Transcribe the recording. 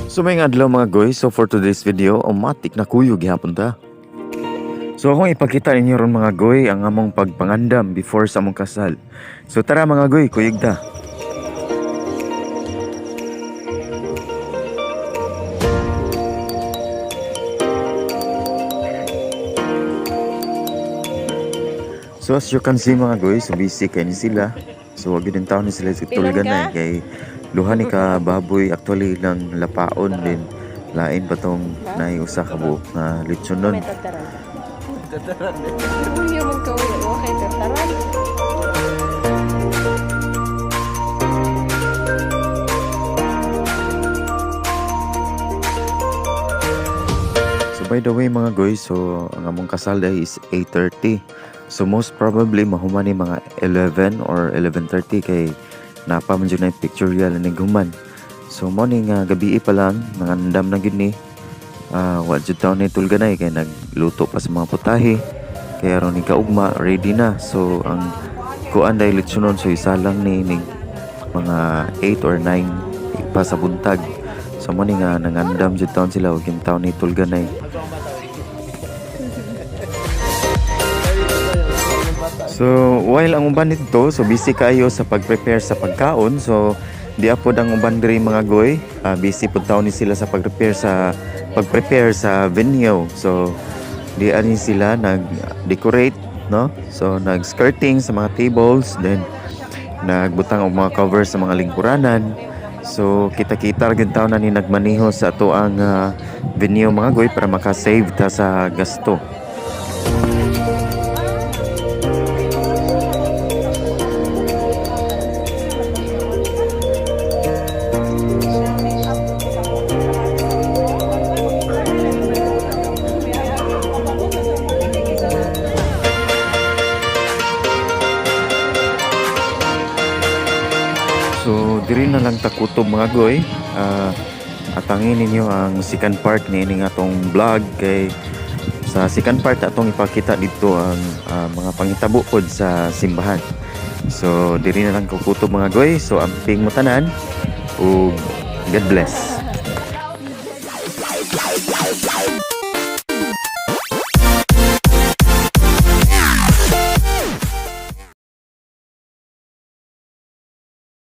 So may adlaw, mga goy, so for today's video, automatic na kuyog gihapon ta. So akong ipakita ninyo ron, mga goy, ang among pagpangandam before sa among kasal. So tara, mga goy, kuyog ta. So as you can see, mga goy, so busy kay ni sila. So wag din taon ni sila sa Pilan tulgan na ka? kay duha ni ka baboy actually lang lapaon din, lain pa tong naay usa ka buok nga litson nun. May tataran. Uy, yung magkawin. Okay, tataran. So by the way, mga goy, so ang among kasal day is 8:30. So most probably mahuman ni mga 11 or 11:30 kay napa man jud na yung pictorial ni human. So mo ni nga gabi pa lang nangandam na gyud ni. Wa jud taon ni tulganay kay nagluto pa sa mga putahe. Kaya aron ni kaugma ready na. So ang kuan dahil litsunon, so isa lang ni mga 8 or 9 pa sa buntag. So mo ni nga nangandam jud taon sila ug yung taon ni tulganay. So, while ang uban dito, so busy kayo sa pag-prepare sa pagkaon. So, di apod ang uban diri, mga goy. Busy pud taon ni sila sa pag-prepare sa venue. So, di ani sila nag-decorate, no? So, nag-skirting sa mga tables, then nagbutang og mga cover sa mga lingkuranan. So, kita-kita ra gyud taon na ni nagmaneho sa ato ang venue, mga goy, para maka-save ta sa gasto. So, diri na lang takutob, mga goy. Atangin ninyo ang second part ni ini nga atong vlog kay sa second part atong ipakita dito ang mga pangitabo pod sa simbahan. So, diri na lang kukutob, mga goy. So, amping mo tanan ug God bless.